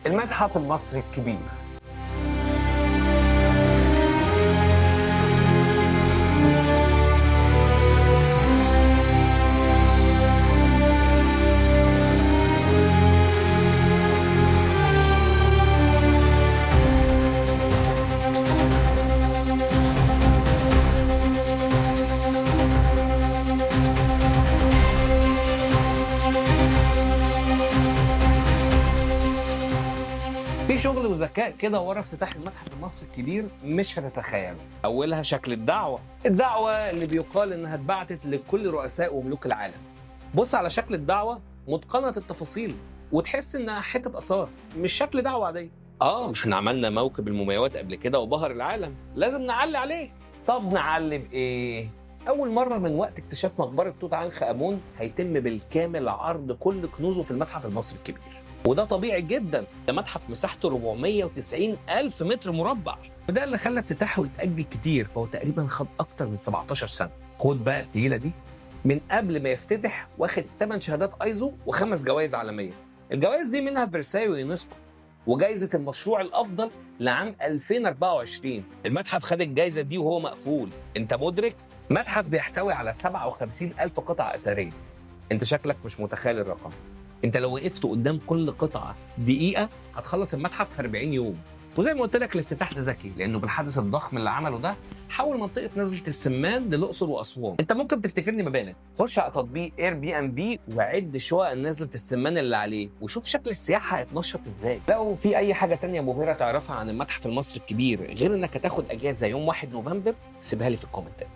المتحف المصري الكبير. في شغل وذكاء كده ورا افتتاح المتحف المصري الكبير مش هتتخيله. اولها شكل الدعوة، الدعوة اللي بيقال انها اتبعتت لكل رؤساء وملوك العالم. بص على شكل الدعوة، متقنة التفاصيل وتحس انها حتة اثار، مش شكل دعوه عادية. مش احنا عملنا موكب المومياوات قبل كده وبهر العالم، لازم نعلي عليه. طب نعلي بايه؟ اول مرة من وقت اكتشاف مقبره توت عنخ امون هيتم بالكامل عرض كل كنوزه في المتحف المصري الكبير، وده طبيعي جدا، ده متحف مساحته 490 ألف متر مربع، وده اللي خلى افتتاحه يتأجل كتير، فهو تقريبا خد أكتر من 17 سنة. خد بقى التقيلة دي، من قبل ما يفتتح واخد 8 شهادات ايزو و5 جوائز عالمية. الجوائز دي منها فرساي ويونسكو وجائزة المشروع الأفضل لعام 2024. المتحف خد الجائزة دي وهو مقفول، أنت مدرك؟ متحف بيحتوي على 57 ألف قطعة أثرية. أنت شكلك مش متخيل الرقم. انت لو وقفت قدام كل قطعه دقيقة هتخلص المتحف في 40 يوم. وزي ما قلت لك الافتتاح ده ذكي، لانه بالحدث الضخم اللي عمله ده حول منطقة نزله السمان للاقصر واسوان. انت ممكن تفتكرني مبالغ، خش على تطبيق Airbnb وعد شقق نزله السمان اللي عليه وشوف شكل السياحة هيتنشط ازاي. لو في اي حاجة تانية مبهرة تعرفها عن المتحف المصري الكبير غير انك هتاخد اجازه يوم 1 نوفمبر، سيبها لي في الكومنتات.